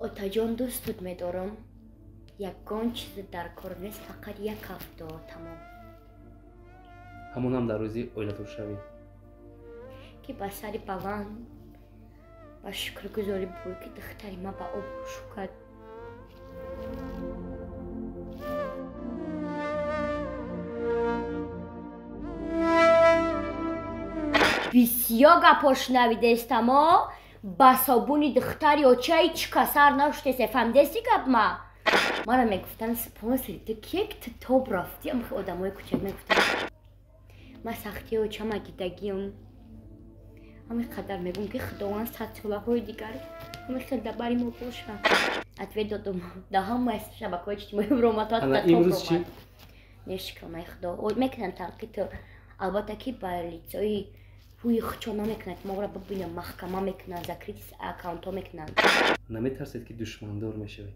Отаҷон, дӯстут медорам. Ягон чиз дар кор нест, фақат як ҳафта тамом. Ҳамонам дар рӯзи оиладоршавӣ. Ки ба сари баланд ба шукргузорӣ буд, ки духтари ман ба об шукад. Бисёр гапҳо шунавидестамо, ба собуни духтари оча ҳеҷ касар нашудесе. Фаҳмидести гап ма? Мара мегуфтанд, спонсори ту кие, ки ту тоб рафтӣ? Амхи одамои кӯчак мегуфтанд. Ман сахтии очама дидагиам. Ҳамин қадар мегӯм, ки Худованд садсолаҳои дигар ҳамин хел дар бари мо боша. Ответ додум дар ҳамаи шабакаҳои иҷтимоӣ ромад. Имрӯз чӣ? Не, шукронаи Худо. Мекунанд танқид, албатта, ки ба лицои ҳуи хучо намекунанд, ки моро бибинам, маҳкама мекунанд, закрытие аккаунтҳо мекунанд. Наметарсед, ки душмандор мешавед?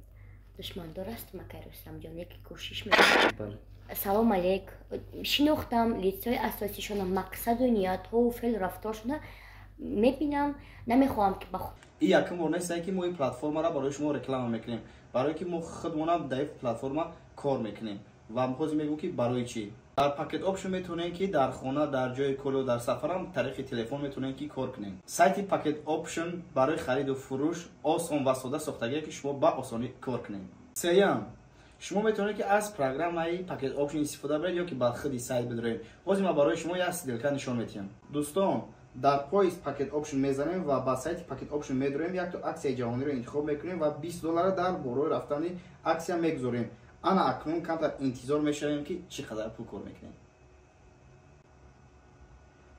Душмандор ҳастам, акай Рустамҷон, яке кӯшиш мекунам. Салом алейк. Шинохтам лицои асосишона, мақсаду ниятҳову феълу рафторшона мебинам, намехоҳам, ки ба И якум бор нестае, ки мо ин платформаро барои шумо реклама мекунем, барое ки мо худмонам дар ин платформа кор мекунем ва ҳозир мегӯм, ки барои чӣ. Дар Pocket Option метавонем, ки дар хона, дар ҷои кору дар сафарам тариқи телефон метавонем, ки кор кунем. Сайти Pocket Option барои хариду фурӯш осон ва сода сохтагие, ки шумо ба осонӣ кор кунем. Сеюм, шумо метавонед, ки аз программаи Pocket Option истифода баред ё ки ба худи сайт бидоред. Ҳозир ман барои шумо як сделка нишон медиҳам. Дӯстон, дар поиск Pocket Option мезанем ва ба сайти Pocket Option медорем, якто аксияи ҷаҳониро интихоб мекунем ва 20 доллара дар борои рафтани аксия мегузорем. Ана акнун камтар интизор мешавем, ки чӣ қадар пул кор мекунем.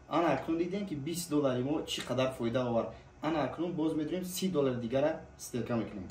Ана акнун дидем, ки 20 доллари мо чӣ қадар фоида овард. Ана акнун боз медорем, 30 доллари дигара сделка мекунем.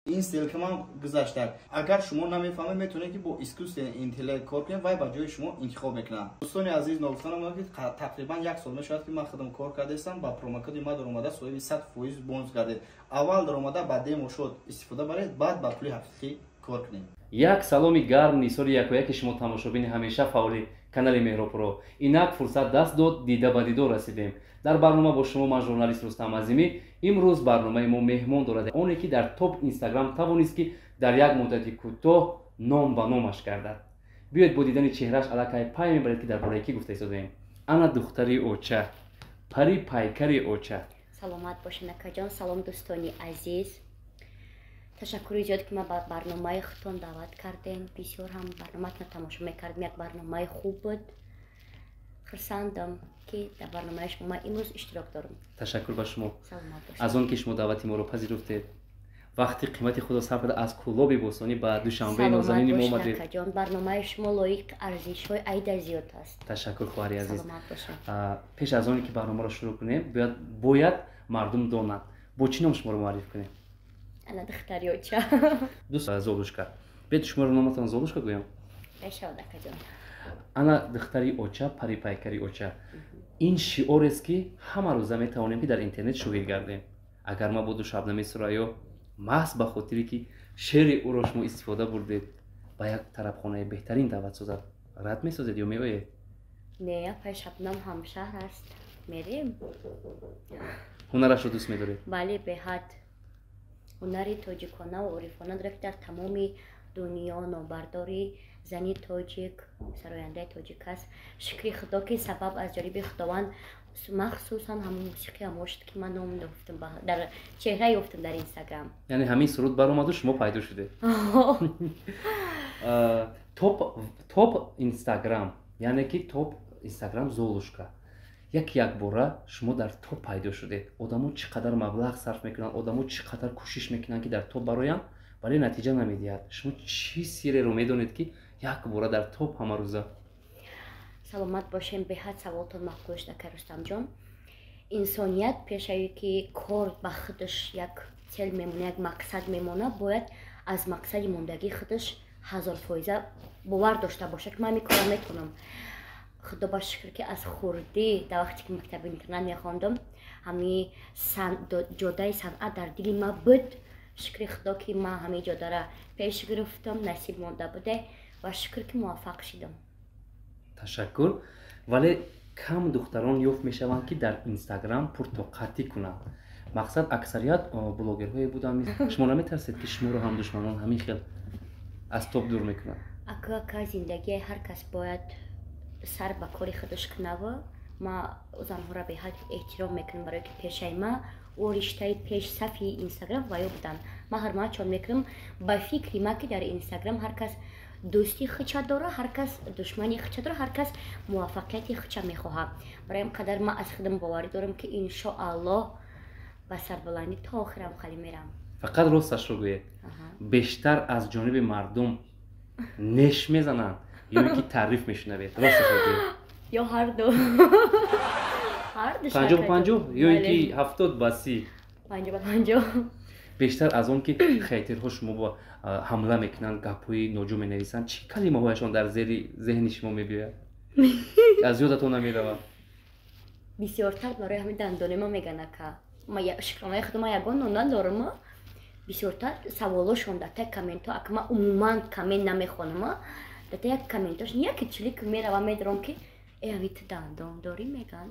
Ин сделка ман гузаштак. Агар шумо намефаҳмед, метавонед, ки бо искусственный интеллект кор кунед, вай ба ҷои шумо интихоб мекунад. Дӯстони азиз, ногуфта намонад, ки тақрибан як сол мешавад, ки ман худам кор кардаистам. Ба промокоди ман даромада соҳиби 100% бонус гардед. Аввал даромада ба демо счёт истифода баред, баъд ба пули ҳақиқӣ кор кунед. Як саломи гарм нисори якояки шумо, тамошобини ҳамеша фаъоли канали Меҳробпуро. Инак фурсат даст дод, дида ба дидор расидем. Дар барнома бо шумо ман, журналист Рустам Азимӣ. Имрӯз барномаи мо меҳмон дорад, оне ки дар топ Инстаграм тавонист, ки дар як муддати кӯтоҳ ном ба номаш гардад. Биёед, бо дидани чеҳраш аллакай пай мебаред, ки дар бораи кӣ гуфта истодаем. Ана духтари оча, пари пайкари оча. Саломат бошед, акаҷон. Салом, дӯстони азиз. Ташаккури зиёд, ки ман ба барномаи худтон даъват кардем. Бисёр ҳам барномаатонро тамошо мекардем, як барномаи хуб буд. Хурсандам, ки дар барномаи шумо ман имрӯз иштирок дорам. Ташаккур ба шумо. Саломат бошед. Аз он ки шумо даъвати моро пазируфтед, вақти қимати худро сарф карда, аз Кӯлоби бостонӣ ба Душанбеи нозанини мо омадед. Акаҷон, барномаи шумо лоиқ арзишҳои айда зиёд аст. Ташаккур, хоҳари азиз. Саломат бошед. Пеш аз оне ки барномаро шурӯъ кунем, бояд мардум донад, бо чӣ ном шуморо муарриф кунем. Ана духтари оча. Дӯст Золушка, биёед, шуморо номатон Золушка гӯям. Мешавад, акаҷон. Ана духтари оча, пари пайкари оча, ин шиорест, ки ҳама рӯза метавонем, ки дар интернет шоҳид гардем. Агар мабоду Шабнами Сурайё маҳз ба хотире ки шеъри ӯро шумо истифода бурдед, ба як тарабхонаи беҳтарин даъват созад, рад месозед ё меоед? Не, апай Шабнам ҳамшаҳр аст, мерем. Ҳунарашро дӯст медоред? Бале, беҳад. Ҳунари тоҷиконаву орифона дорад, ки дар тамоми дунё номбардори зани тоҷик, сарояндаи тоҷик аст. Шукри Худо, ки сабаб аз ҷониби Худованд махсусан ҳамон мусиқӣ ҳамо шуд, ки ман ном ёфтам, дар чеҳра ёфтам дар Инстаграм. Яъне ҳамин суруд баромаду шумо пайдо шудед топ Инстаграм, яъне ки топ Инстаграм Золушка. Як якбора шумо дар топ пайдо шудед. Одамо чӣ қадар маблағ сарф мекунанд, одамо чӣ қадар кӯшиш мекунанд, ки дар топ бароянд, вале натиҷа намедиҳад. Шумо чӣ сирреро медонед, ки якбора дар топ ҳамарӯза? Саломат бошем. Беҳад саволтон мақбул шуд, ака Рустамҷон. Инсоният пешавӣ, ки кор ба худаш як цель мемона, як мақсад мемона, бояд аз мақсади мондагии худаш 1000% бовар дошта бошад, ки ман ҳамин корро метавонам. Худо ба шукр, ки аз хурдӣ, дар вақте ки мактаби интернат мехондам, ҳамин ҷодаи санъат дар дили ман буд. Шукри Худо, ки ман ҳамин ҷодаро пеш гирифтам, насиб монда буде ва шукр, ки муваффақ шудам. Ташаккур. Вале кам духтарон ёфт мешаванд, ки дар Инстаграм пуртоқатӣ кунанд. Мақсад, аксарият блогерҳое буданд. Шумо наметарсед, ки шуморо ҳам душманон ҳамин хел аз топ дур мекунанд? Ака, ака, зиндагии ҳар кас бояд сар ба кори худаш кунава. Ма занҳоро беҳад эҳтиром мекунам, барое ки пешаи ма ӯ риштаи пешсафи Инстаграм ва ё буданд. Ма ҳурматшон мекунам. Ба фикри ма, ки дар Инстаграм ҳар кас дӯсти хича дора, ҳар кас душмани хича дора, ҳар кас муваффақияти хича мехоҳад. Барои ин қадар ма аз худам боварӣ дорам, ки иншоаллоҳ ба сарбаландӣ то охирам хали мерам. Фақат росташро гӯед, бештар аз ҷониби мардум неш мезананд ё ин ки таъриф мешунавед? Росташро гӯед. Ё ҳарду. 50-50 ё ин ки 70-30? 50-50. Бештар аз он ки хейтерҳо шумо бо ҳамла мекунанд, гапҳои ноҷо менависанд, чӣ калимаҳояшон дар зери зеҳни шумо мебиёяд, аз ёдатон намеравад? Бисёртар барои ҳамин дандони ма меган, ака. Шукронаи худо, ма ягон нон надорам. Бисёртар саволошон дар таи комментҳо, ака. Ма умуман коммент намехонам. Дар таи як комментош яке чилик мерава, медорам, ки э, ами ту дандон дорӣ, меган.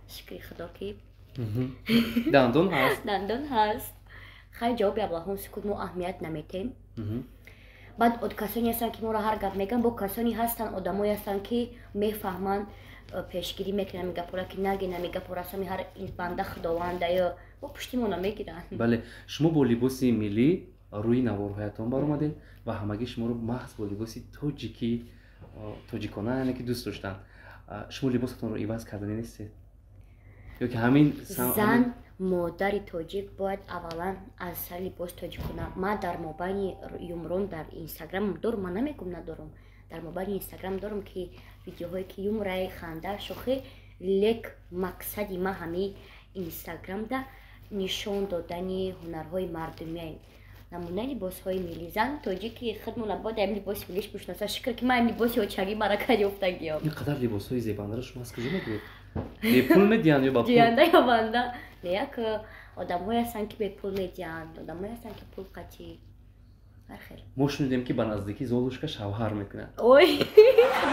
Шукри худо, ки дандон ҳаст. Дандон ҳаст. Хайр, ҷавоби аблаҳон сукут, мо аҳамият наметем. Баъд касоне ҳастанд, ки моро ҳар гап меган, бо касоне ҳастанд, одамое ҳастанд, ки мефаҳманд, пешгирӣ мекунанд гапора, ки наге, нами гапора сами ҳар банда худованда ё бо пушти мо намегиранд. Бале, шумо бо либоси миллӣ рӯи наворҳоятон баромадед ва ҳамагӣ шуморо маҳз бо либоси тоҷикӣ, тоҷикона, яъне ки дӯст доштанд. Шумо либосатонро иваз карданӣ нестед ё ки ҳамин? Зан, модари тоҷик бояд аввалан аз сари либоси тоҷикона. Ман дар мобайни юмрон дар Инстаграм дорум, ман намегум надорум, дар мобайни Инстаграм дорум, ки видеоҳое ки юмораи, ханда, шӯхӣ, лек мақсади ма ҳамин Инстаграмда нишон додани ҳунарҳои мардумия, намунаи либосҳои миллӣ. Зан тоҷики худмона бояд ам либоси миллиш бишноса. Шукр, ки ман либоси очагӣ баракат ёфтагиём. Ин қадар либосҳои зебандаро шумо аз куҷо мегиред? Бепул медиҳанд ё ба пул? Ҷиянда ё банда не, як одамҳое ҳастанд, ки бепул медиҳанд, одамҳое ҳастанд, ки пул қатӣ, ҳар хел. Мо шунидем, ки ба наздикӣ Золушка шавҳар мекунад. Ой,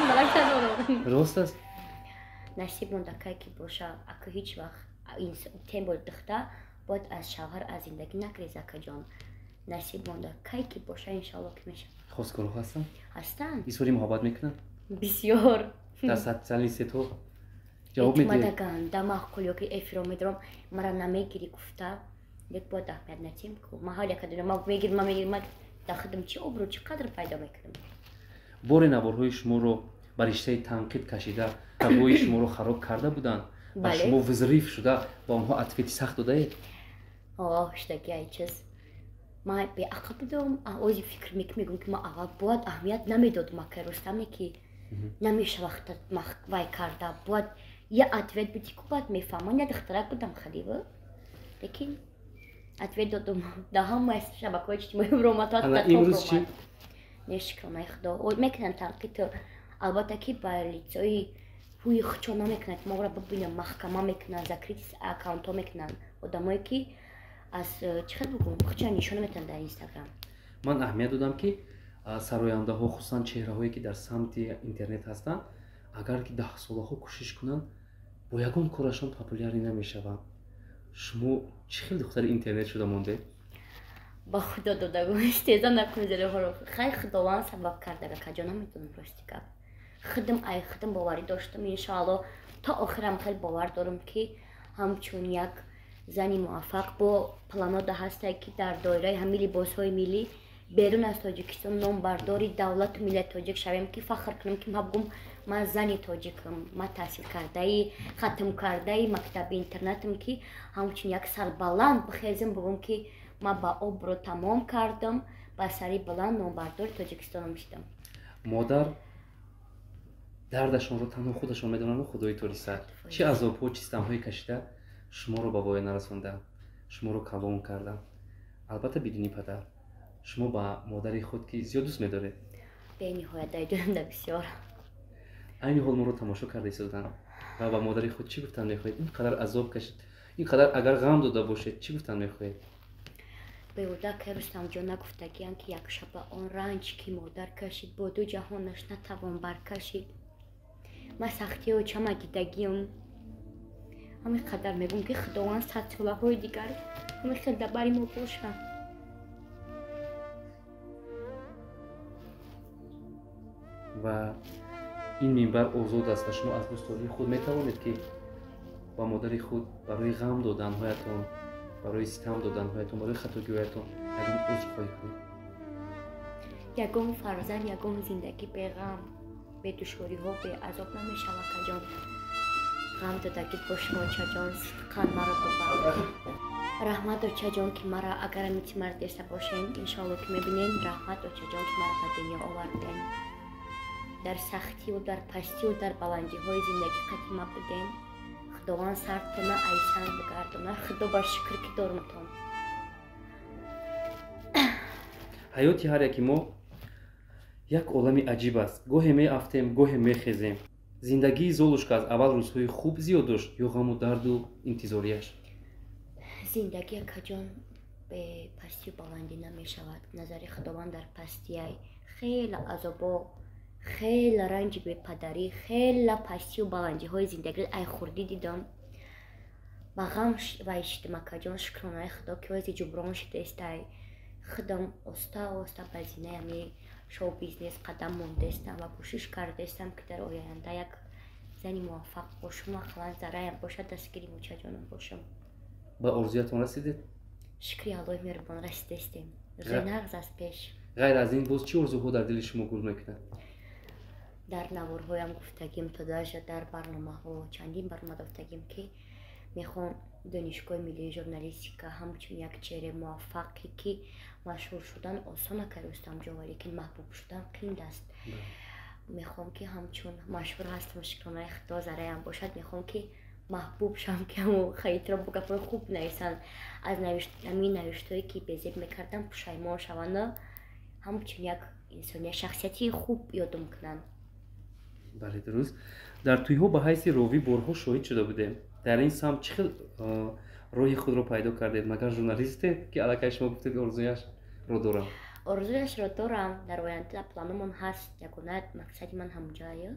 барак надорам. Рост аст? Насиб мондакай ки боша, ака. Ҳеҷ вақт тембол духта бояд аз шавҳар, аз зиндагӣ нагрез, акаҷон. Насиб монда кай ки боша, иншоалло ки мешавад. Хостгорҳо ҳастанд? Ҳастанд. Изҳори муҳаббат мекунанд? Бисёр. Дар социальный сетьҳо ҷавоб медиҳед? Мадаганда маъқул ё ки эфиро медорам, мара намегирӣ гуфта, лек бояд аҳамият натиҳем ку. Ма ҳар яка дунё ма мегирам, ма мегирам, ма дар худам чӣ обрӯ, чӣ қадр пайдо мекунам? Боре наворҳои шуморо ба риштаи танқид кашида, табои шуморо хароб карда буданд ва шумо взрыв шуда ба онҳо ответи сахт додаед? О, шудаги ай чиз. Ман беақл будам. Ози фикр мегӯм, ки ман аввал бояд аҳамият намедодам, акай Рустаме, ки намеша вақта вай карда, бояд я ответ бидӣ ку, баъд мефаҳмам. Я духтарак будам халива, лекин ответ додум дар ҳамаи шабакаҳои иҷтимоӣ. Ана имрӯз чӣ? Не, шукронаи худо, мекунам танқид, албатта, ки ба лицои ҳуи хучо намекунад, ки маро бибинам, маҳкама мекунанд, закрытый аккаунтҳо мекунанд. Одамое ки аз чӣ хел бигӯм, хуча нишон наметавонанд дар Инстаграм. Ман аҳамият додам, ки сарояндаҳо, хусусан чеҳраҳое ки дар самти интернет ҳастанд, агар ки даҳсолаҳо кӯшиш кунанд, бо ягон корашон популярӣ намешаванд. Шумо чӣ хел духтари интернет шуда мондед? Ба худо додагӯ, истеза накун зероҳоро. Хай, худованд сабаб кардага, каҷо, намедонам, рости гап. Худам ай худам боварӣ доштам, иншоалло то охирам хеле бовар дорам, ки ҳамчун як зани муваффақ бо планода ҳастае, ки дар доираи ҳамин либосҳои миллӣ берун аз Тоҷикистон номбардори давлату миллати тоҷик шавем, ки фахр кунам, ки ма бигӯм, ман зани тоҷикам, ман таҳсилкардаи, хатмкардаи мактаби интернатам, ки ҳамчун як сарбаланд бихезам, бигӯм, ки ман ба обро тамом кардам, ба сари баланд номбардори Тоҷикистонам шудам. Модар дардашонро танҳо худашон медонанд, худои торисар, чӣ азобҳо, чӣ ситамҳое кашида шуморо ба воя нарасонданд, шуморо калон карданд, албатта бидуни падар. Шумо ба модари худ ки зиёд дӯст медоред? Бениҳоят, дайдонда бисёр. Айни ҳол моро тамошо карда истоданд ва ба модари худ чӣ гуфтан мехоҳед? Ин қадар азоб кашид, ин қадар агар ғам дода бошед, чӣ гуфтан мехоҳед? Беҳуда ки Рустамҷон нагуфтагиянд, ки як шаба он ранҷ, ки модар кашид, бо ду ҷаҳонаш натавон баркашид. Ман сахтиҳо чама дидагиам. Ҳамин қадар мегӯм, ки Худованд садсолаҳои дигар ҳамин хел дар бари мо бошад. Ва ин минбар озод аст ва шумо аз дӯстдории худ метавонед, ки ба модари худ барои ғам доданҳоятон, барои ситам доданҳоятон, барои хатогиҳоятон ягон узрхоҳӣ кунед. Ягон фарзанд, ягон зиндагӣ беғам, бедушвориҳо, беазоб намешавад, акаҷон. Ғам додагӣ бошем, очаҷон, сидқан маро бубахш. Раҳмат, очаҷон, ки мара агар амити мара деста бошен, иншоалло ки мебинен. Раҳмат, очаҷон, ки мара ба дунё оварден. Дар сахтиву дар пастиву дар баландиҳои зиндагӣ қати ма буден. Худованд сартона айсан бигардона. Худо ба шукр, ки дорумтон. Ҳаёти ҳар яки мо як олами аҷиб аст. Гоҳе меафтем, гоҳе мехезем. Зиндагии Золушка аз аввал рӯзҳои хуб зиёд дошт ё ғаму дарду интизориаш? Зиндагӣ, акаҷон, бе пастию баландӣ намешавад. Назари Худованд дар пастияй. Хеле азобо, хеле ранҷи бепадарӣ, хеле пастию баландиҳои зиндагӣ ай хурдӣ дидам. Ба ғам вай шидам, акаҷон. Шукронаи Худо, ки ози ҷуброн шидаистай. Худам оста оста ба зинаи ҳами шоу бизнес қадам мондастам ва кӯшиш кардаистам, ки дар оянда як зани муваффақ бошам, ақаллан зараям бошад, дастгири мучаҷонам бошам. Ба орзуятон расидед? Шукри Аллоҳи меҳрубон, расидаистем. Рӯзои нағз аз пеш. Ғайр аз ин боз чӣ орзуҳо дар дили шумо гул мекунад? Дар наворҳоям гуфтагим, то даже дар барномаҳо чандин барнома гуфтагим, ки мехоҳам Донишгоҳи миллии журналистика ҳамчун як чеҳраи муваффақе, ки машҳур шудан осон, акай Рустамҷон, валекин маҳбуб шудан қинд аст. Мехоҳам, ки ҳамчун машҳур ҳастам, шукронаи Худо, зараям бошад, мехоҳам, ки маҳбуб шавам, ки ҳамо хаитро бо гапҳои хуб нависанд, аз ҳамин навиштҳое, ки безеб мекардам, пушаймон шаванд, ҳамчун як инсон, як шахсияти хуб ёдум кунанд. Бале, дуруст. Дар тӯйҳо ба ҳайси ровӣ борҳо шоҳид шуда будем. Дар ин самт чӣ хел роҳи худро пайдо кардед? Магар журналисте, ки аллакай шумо гуфтед, орзуяшро дорам? Орзуяшро дорам, дар оянда планомон ҳаст, ягона мақсади ман ҳамҷая.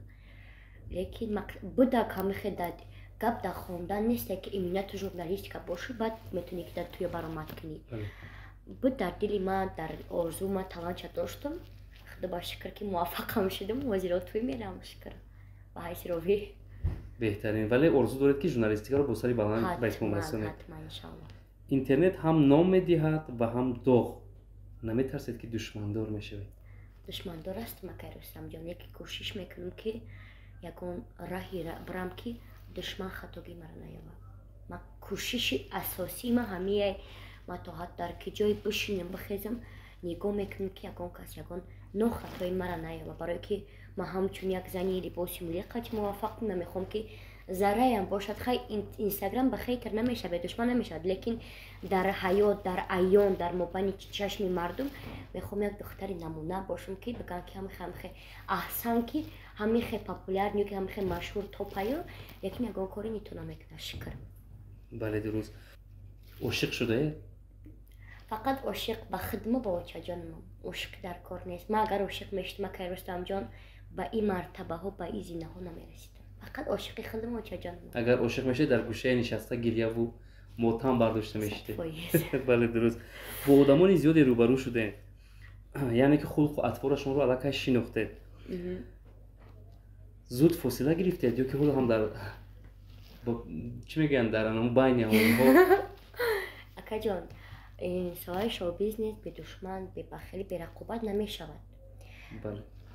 Лекин буда камихе гап дар хондан несте, ки именно ту журналистика бошӣ, баъд метавонӣ, ки дар туё баромад кунӣ. Буд дар дили ман, дар орзу ман талантша доштам. Худо ба шукр, ки муваффақам шудам, ҳозиро тӯй мерам, шукр, ба ҳайси ровӣ. Беҳтарин. Вале орзу доред, ки журналистикаро бо сари баланд ба итмом расонед? Ҳатман, иншоалло. Интернет ҳам ном медиҳад ва ҳам доғ. Наметарсед, ки душмандор мешавед? Душмандор ҳастам, акай Рустамҷон, лекин кӯшиш мекунам, ки ягон раҳи бирам, ки душман хатогӣ мара наёбад. Ман кӯшиши асосии ман ҳамияй. Ман то ҳад дар ки ҷое бишинам, бихезам, нигоҳ мекунам, ки ягон кас ягон нохатои мара наёбад, барое ки ман ҳамчун як зани либоси миллӣ қати муваффақ намехоҳам, ки зараям бошад. Хай, Инстаграм ба хейтер намешавад, душман намешавад, лекин дар ҳаёт, дар аён, дар мобайни чашми мардум мехоҳам як духтари намуна бошам, ки бигӯянд, ки ҳамихе аҳсан, ки ҳамихе популярный, ки ҳамихе машҳур топаю, лекин ягон кори нито намекунад, шукр. Бале, дуруст. Ошиқ шудаед? Фақат ошиқ ба хидма, ба очаҷонам. Ошиқ дар кор нест. Ман агар ошиқ мешудам, акай Рустамҷон, ба ин мартабаҳо, ба ин зинаҳо намерасидам. Фақат ошиқи худам, очаҷонам. Агар ошиқ мешудед, дар гӯшае нишаста гирьяву мотам бардошта мешудед. Бале, дуруст. Бо одамони зиёде рӯбарӯ шудем, яъне ки хулқу атворашонро аллакай шинохтед. Зуд фосила гирифтед ё ки ҳоло ҳам дар, чӣ мегӯянд, дар анам байни онҳо? Акаҷон, соҳаи шоу-бизнес бедушман, бебахилӣ, берақобат намешавад.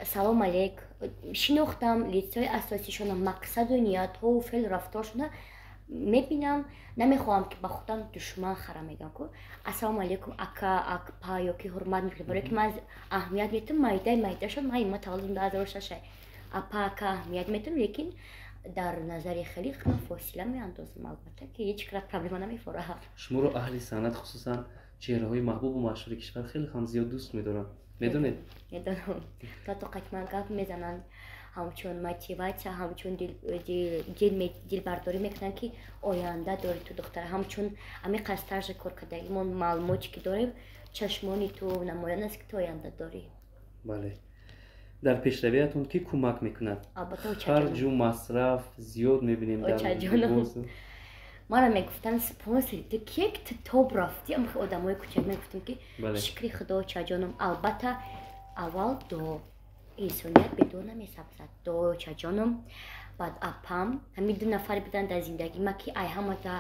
Салом алейк, шинохтам лицои асосишона, мақсаду ниятҳову феълу рафторшона мебинам. Намехоҳам, ки ба худам душман хара, мегам ку ассалому алейкум, ака, акпа, ё ки ҳурмат мекунам, барое ки ман аҳамият метам майдаи майдашон. Ман таваллудам 2006, апа, ака аҳамият метам, лекин дар назари хеле ман фосила меандозам. Албатта, ки ҳеҷ кара проблема намефорад. Шуморо аҳли санъат, хусусан чеҳраҳои маҳбубу машҳури кишвар, хеле ҳам зиёд дӯст медоранд. Медонед? Медонам. То қатман гап мезананд, ҳамчун мотиватсия, ҳамчун дилбардорӣ мекунанд, ки оянда дорӣ ту, духтара, ҳамчун ҳамин қастаржи кор кардагимон, маълумоте ки дорем, чашмони ту намоён аст, ки ту оянда дорӣ. Бале. Дар пешравиятон ки кӯмак мекунад? Харҷу масраф зиёд мебинем дар мара мегуфтанд спонсори ту кие ки ту тоб рафтӣ? Амхи одамои кӯчак мегуфтам ки шукри худо очаҷоном. Албатта аввал дуо, инсоният бе дуо намесабзад. Дуои очаҷоном, баъд апам. Ҳамин ду нафаре буданд дар зиндагӣ ма ки ай ҳамада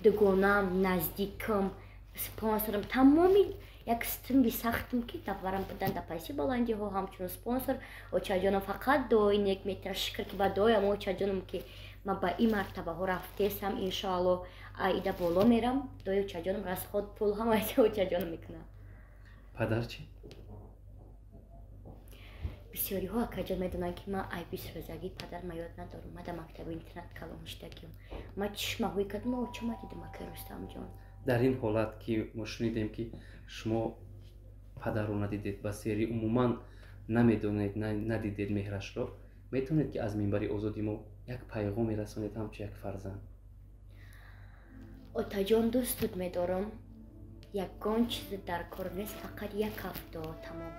дугонаам, наздикам, спонсорам, тамоми як стимби сахтам ки даварам буданд дар паси баландиҳо ҳамчун спонсор очаҷоном. Фақат дуои нек метар. Шукр ки ба дуоям очаҷоном ки ман ба ин мартабаҳо рафтесам, иншоалло ида боло мерам. Дуои очаҷоном, расход, пул ҳамаи очаҷоном мекунам. Падар чӣ? Бисёриҳо акаҷон медонанд ки ман ай бисрӯзагӣ падар ма ёд надорам. Ман дар мактаби интернат калон шудагиам. Ман чишмаҳои кардам, очама дидам акай Рустамҷон. Дар ин ҳолат ки мо шунидем ки шумо падарро надидед, ба сери умуман намедонед, надидед меҳрашро, метавонед ки аз минбари озоди мо як пайғом мерасонед ҳамчун як фарзанд? Отаҷон, дӯстут медорам. Ягон чизе дар кор нест, фақат як ҳафта тамом.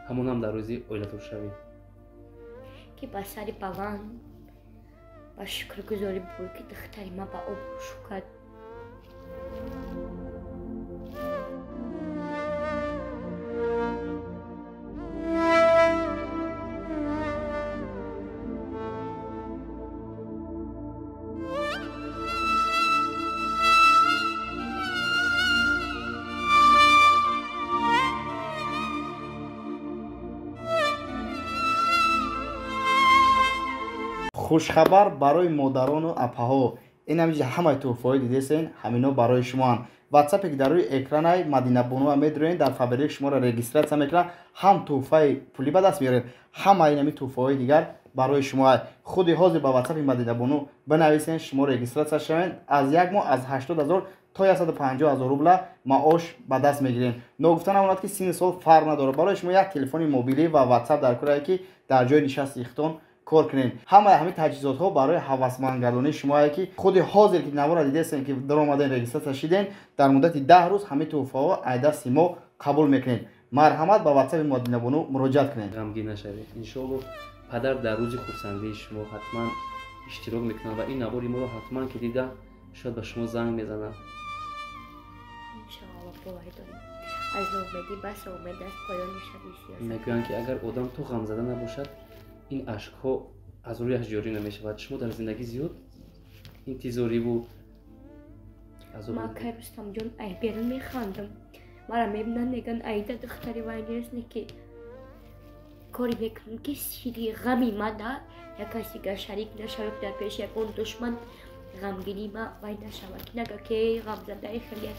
Ҳамонам дар рӯзи оиладоршавӣ ки ба сари баланд ба шукргузорӣ буд ки духтари ман ба обрӯ шукад. Хушхабар барои модарону апаҳо. Ин ҳамиҷа ҳамаи тӯҳфаҳои дидесен, ҳамино барои шумоанд. Ватсапе ки дар рӯи экранай Мадинабонуа медурен, дар Фаберлик шуморо регистратсия мекунанд, ҳам тӯҳфаи пулӣ ба даст меоред, ҳамаи ин ҳамин тӯҳфаҳои дигар барои шумо. Худи ҳозир ба ватсапи Мадинабону бинависен, шумо регистратсия шавед. Аз як моҳ аз 80 000 то 150 000 рубла маош ба даст мегиред. Ногуфта намонад ки синни сол фарқ надорад. Барои шумо як телефони мобилӣ ва ватсап дар кор ки дар ҷои нишасти ихтон кор кунед. Ҳамаи ҳамин таҷҳизотҳо барои ҳавасмандгардонии шумое ки худи ҳозир ки навора дидесен ки даромаден регистратсия шиден, дар муддати 10 рӯз ҳамин тӯҳфаҳо аз дасти мо қабул мекунед. Марҳамат ба ватсапи Мадинабону муроҷиат кунед. Ғамгин нашавед. Иншоалло падар дар рӯзи хурсандии шумо ҳатман иштирок мекунад ва ин навори моро ҳатман ки дида шояд ба шумо занг мезанад. Иншоалло боварӣ дорем. Аз ноумедӣ бас умед аст поёни шаби сиёсат. Мегӯянд ки агар одам то ғамзада набошад, ин ашкҳо аз рӯяш ҷорӣ намешавад. Шумо дар зиндагӣ зиёд интизориву азоб Ман кай Рустамҷон ай берун механдам. Мара мебинанд, мегӯянд айда духтари вай нест, не ки коре мекунам ки сири ғами ма да як каси дигар шарик нашавад, дар пеши ягон душман ғамгинӣ ма вай нашавад, ки нага ки ғамзадаи хеле.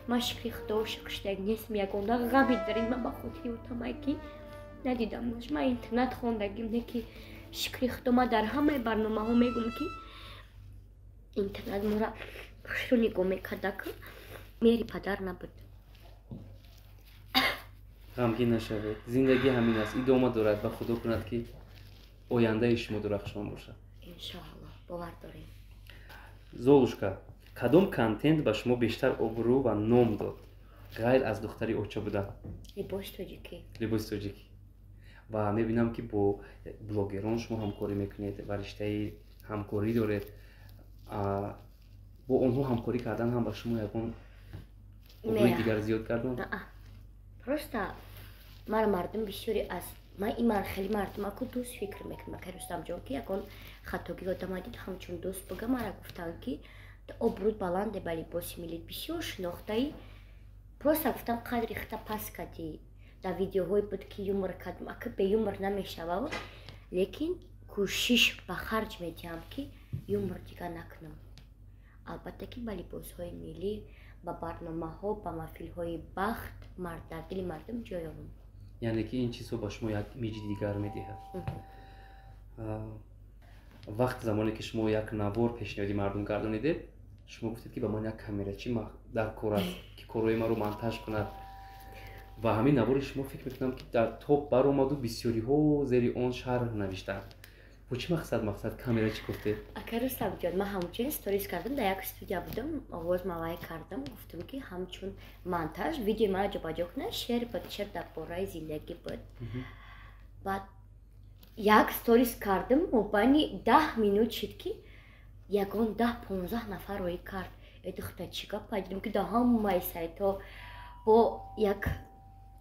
Ман шукри худо шукр шудаг нестм, ягона ғами дар ин ман ба хотири утамай ки надидам. Ман интернат хондагим, не ки шукри худо ман дар ҳамаи барномаҳо мегӯм ки интернат мора хушрӯ нигоҳ мекарда, ки меҳри падар набуд. Ғамгин нашавед. Зиндагӣ ҳамин аст, идома дорад ва худо кунад ки ояндаи шумо дурахшон бошад. Иншоалло бовар дорем. Золушка, кадом контент ба шумо бештар обрӯ ва ном дод ғайр аз духтари оча будан? Либоси тоҷикӣ. Либоси тоҷикӣ. Ва мебинам ки бо блогерон шумо ҳамкорӣ мекунед ва риштаи ҳамкорӣ доред. Бо онҳо ҳамкорӣ кардан ҳам ба шумо ягон обрӯи дигар зиёд кардан? Просто мара мардум бисёре аз ман ин хеле мардумаку дӯст фикр мекунам. Акай Рустамҷон, ки ягон хатогӣ одама дид, ҳамчун дӯст буга мара гуфтанд ки обрӯд баланде ба либоси миллӣ бисёр шинохтаӣ. Просто гуфтам қадри хита пас кардӣ. Дар видеоҳое буд ки юмор кардам, ака бе юмор намешавад, лекин кӯшиш ба харҷ медиҳам ки юмор дигар накунам. Албатта ки ба либосҳои миллӣ, ба барномаҳо, ба маҳфилҳои бахт дар дили мардум ҷой ёбам. Яъне ки ин чизҳо ба шумо як имиҷи дигар медиҳад. Вақт замоне ки шумо як навор пешниҳоди мардум гардонидед, шумо гуфтед ки ба ман як камерачи дар кор аст ки корҳои маро монтаж кунад. Ва ҳамин навори шумо фикр мекунам ки дар топ баромаду бисёриҳо зери он шарҳ навиштанд. Бо чӣ мақсад камерачи гуфтед? Ака Рустамҷон, ман ҳамчун сторис кардам, дар як студия будам, овоз малай кардам, гуфтам ки ҳамчун монтаж видеои маро ҷобаҷо кунад, шеър буд, шеър дар бораи зиндагӣ буд. Баъд як сторис кардам, мобайни 10 минут шид, ки ягон 10-15 нафар роӣ кард. Э, духта, чӣ гапа? Дидам, ки да ҳамаи сайтҳо бо як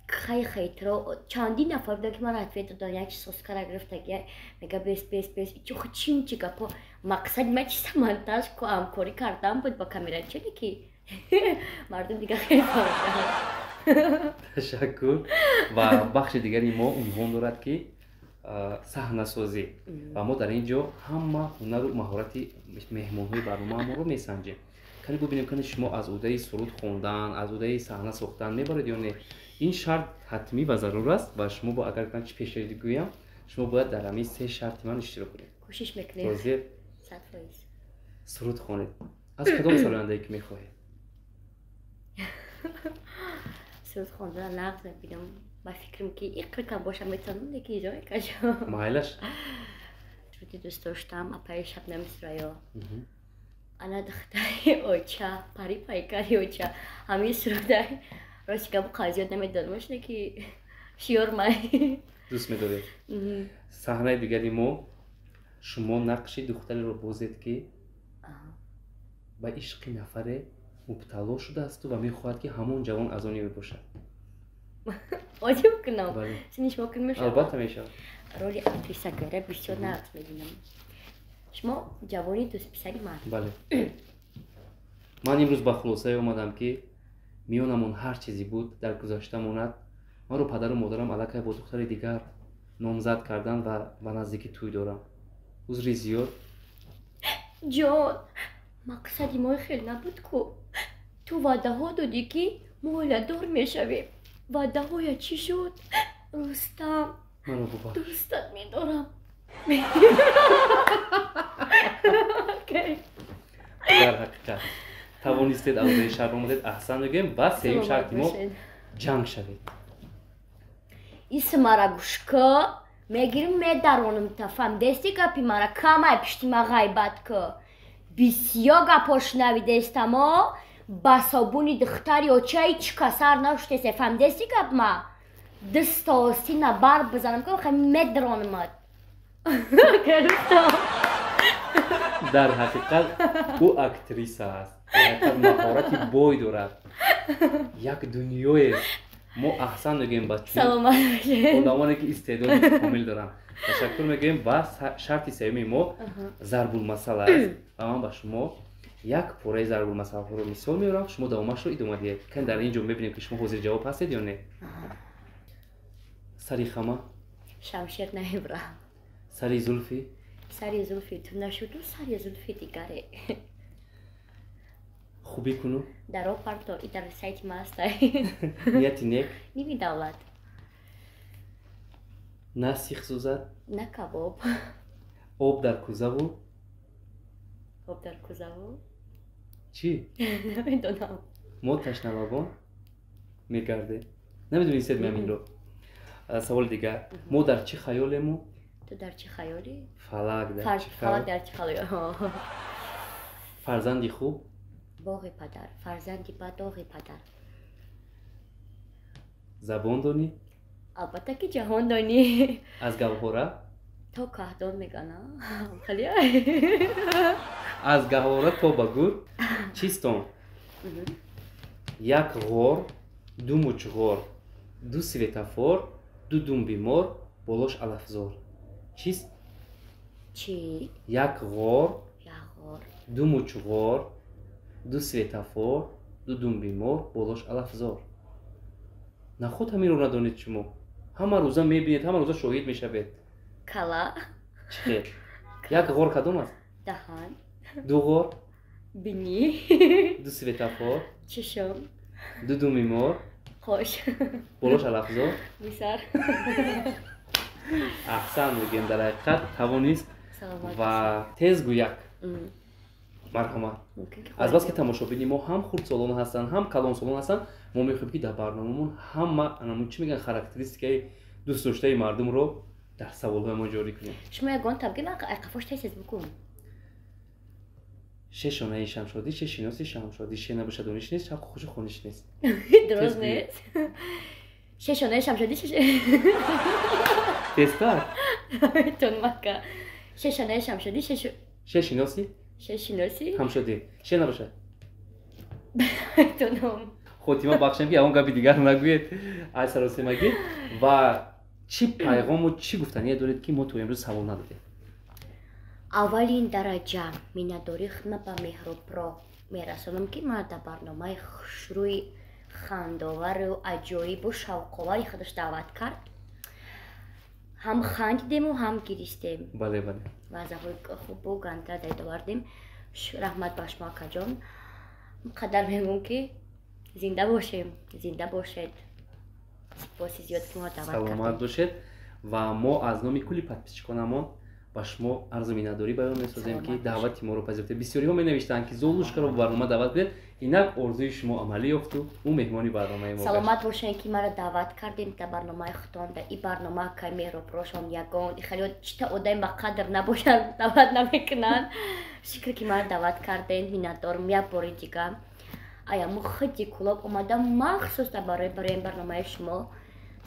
хай хайтро чандин нафар буданд, ки мара ответ додан, як соскара гирифтаги, мега: «Бес, бес, бес, чин чӣ гапо?» Мақсади ман чиста монтаж ку ҳамкорӣ кардан буд ба камерачоне, ки мардум дига хеле фаҳмиданд. Ташаккур. Ва бахши дигари мо унвон дорад, ки саҳнасозӣ, ва мо дар ин ҷо ҳама ҳунару маҳорати меҳмонҳои барномаамонро месанҷем. Кани бубинем, кани шумо аз уҳдаи суруд хондан, аз уҳдаи саҳна сохтан мебаред ё не. Ин шарт ҳатмӣ ва зарур аст ва шумо бо агар ман чӣ пешниҳод гӯям, шумо бояд дар ҳамин се шарти ман иштирок кунед. Кӯшиш мекунем. Розӣ? 100%. Суруд хонед аз кадом сарояндае ки мехоҳед. Суруд хондан нағз мебинам. Ба фикрам, ки иқрикам боша, метавонам, лекин иҷро мекашам. Майлаш. Суруди дӯст доштам апаи Шабнами Сурайё, ана духтари оча, пари пайкари оча. Ҳамин суруда, рости гапу, зиёд намедонам, шуне ки шиёр май. Дӯст медоред. Саҳнаи дигари мо: шумо нақши духтареро бозед, ки ба ишқи нафаре мубтало шудаасту ва мехоҳад, ки ҳамон ҷавон аз они ӯ бошад. Одим кунам? Сини шумо кун мешавад? Албатта, мешавад. Роли актрисагара бисёр нағз мебинам. Шумо ҷавони дӯстписари ман. Бале. Ман имрӯз ба хулосае омадам, ки миёнамон ҳар чизе буд, дар гузашта монад. Маро падару модарам аллакай бо духтари дигар номзад карданд ва ба наздикӣ тӯй дорам. Узри зиёд. Ҷон, мақсади мо хел набуд ку. Ту ваъдаҳо додӣ, ки мо оиладор мешавем. Ваъдаҳоя чӣ шуд, Рустам? Маро бубахш. Дӯстат медорам. Дар ҳақиқат тавонистед, аз уҳдаи шарт омадед, аҳсан мегӯем. Ва сеюм шарти мо: ҷанг шавед. Исмара гӯш кӣ, мегирим, медаронам та, фаҳмидести гапи мара? Камай пишти ма ғайбат кӣ, бисёр гапҳо шунавидестамо. Ба собуни духтари оча ҳеҷ касар нашудесе, фаҳмидести гап ма? Дасто остина бар бизанам ки хай медаронамат. Дар ҳақиқат ӯ актриса аст, дар ҳақиқат маҳорати бой дорад, як дунёест. Мо аҳсан мегӯем ба Саломат бошед. одамоне, ки истеъдоди комил доранд. Ташаккур мегӯем. Ва шарти сеюми мо зарбулмасал аст ва ман ба шумо як пораи зарбулмасалҳоро мисол меорам, шумо давомашро идома диҳед. Кани дар ин ҷо мебинем, ки шумо ҳозир ҷавоб ҳастед ё не. Сари хама Шамшер намебурам. Сари зулфи Сари зулфи ту нашуду, сари зулфи дигаре. Хубӣ куну Даро парто и дар сайти ма ҳастай. Нияти нек Ними давлат. На сих сӯзад на кабоб. Об дар кӯзаву Об дар кӯзаву чӣ? Намедонам. Мо ташналабон мегардем. Намедонистед маминро? Саволи дигар: мо дар чӣ хаёлему Ту дар чӣ хаёлӣ? Фалак дар чӣ Фалак дар чӣ хаёлӣ? Фарзанди хуб Боғи падар, фарзанди бад доғи падар. Забон донӣ Албатта ки ҷаҳон донӣ. Аз гаҳвора то каҳдон мегана, хеле. Аз гаҳвора то ба гур чистон. Як ғор, ду мучғор, ду светофор, ду думби мор, болош алафзор. Чист? Чӣ? Як ғор, Як ғор, ду мучғор, ду светофор, ду думби мор, болош алафзор. Наход ҳаминро надонед шумо? Ҳама рӯза мебинед, ҳама рӯза шоҳид мешавед. Кала. Чӣ хел? Як ғор кадом аст? Даҳан. Ду ғор? Бинӣ. Ду светофор? Чишм. Ду думи мор? Қош. Болош алафзор? Мисар. Аҳсан мегӯем, дар ҳақиқат тавонист. Саломат. Ва тезгӯяк. Бошед. Марҳамат. Мумкин ки Азбаски тамошобини мо ҳам хурдсолон ҳастанд, ҳам калонсолон ҳастанд, мо мехоҳем, ки дар барномамон ҳама анамун чӣ мегӯянд, характеристикаи дӯстдоштаи мардумро дар саволҳои мо ҷорӣ кунем. Шумо ягон табги ман айқафош тез бикун. Ше шонаи шамшодӣ, ше шиноси шамшодӣ, ше набошад, дониш нест, шавқу хушу хониш нест. Дуруст. Тез. Нест, ше шонаи шамшодӣ, ше. Тезтар. Наметонам, ака. Шешанаи шамшодӣ, шеш. Ше шиносӣ? Ше шиносӣ. Ҳамшодӣ ше набошад? Наметонам. Хотима бахшем, ки ягон гапи дигар нагӯед, ай саросемагӣ. Ва чӣ пайғому чӣ гуфтание доред, ки мо то имрӯз савол надодем? Аввалин дараҷа миннатдории худма ба Меҳробро мерасонам, ки мана дар барномаи хушрӯи, хандовару аҷоибу шавқовари худаш даъват кард. Ҳам хандидему, ҳам гиристем. бале бале Лаҳзаҳои хубу ганда дайдовардем. Раҳмат ба шумо, акаҷон. Қадар мегӯм, ки зинда бошем, зинда бошед. Сипоси зиёд, ки моро даъват Саломат кардем. бошед. Ва мо аз номи кулли подписчиконамон ба шумо арзу миннатдорӣ баён месозем, ки Саломат бошед. даъвати моро пазируфтед. Бисёриҳо менавиштанд, ки Золушкаро ба барнома даъват кунед. Инак орзуи шумо амалӣ ёфту ӯ меҳмони барномаи мо гашт. Саломат бошед, ки маро даъват кардем дар барномаи худтон. Дар и барнома кай Меҳроброшон ягон хеле чита одами ба қадр набошанд, даъват намекунанд. Шукр, ки маро даъват кардем. Миннатдорам як бори дига. Аямо худи Кӯлоб омадам махсус дар барои ин барномаи шумо.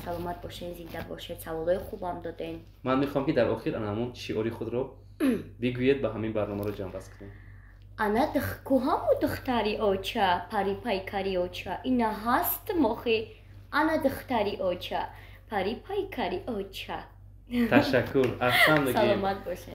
Саломат бошед, зинда бошед. Саволҳои хубам додем. Ман мехоҳам, ки дар охир ана ҳамон шиори худро бигӯед, ба ҳамин барномаро ҷамъбаст кунем. Ана кӯҳаму духтари оча, пари пайкари оча, ина ҳаст мохи. Ана духтари оча, пари пайкари оча. Ташаккур, аҳсан мегӯем. Саломат бошед.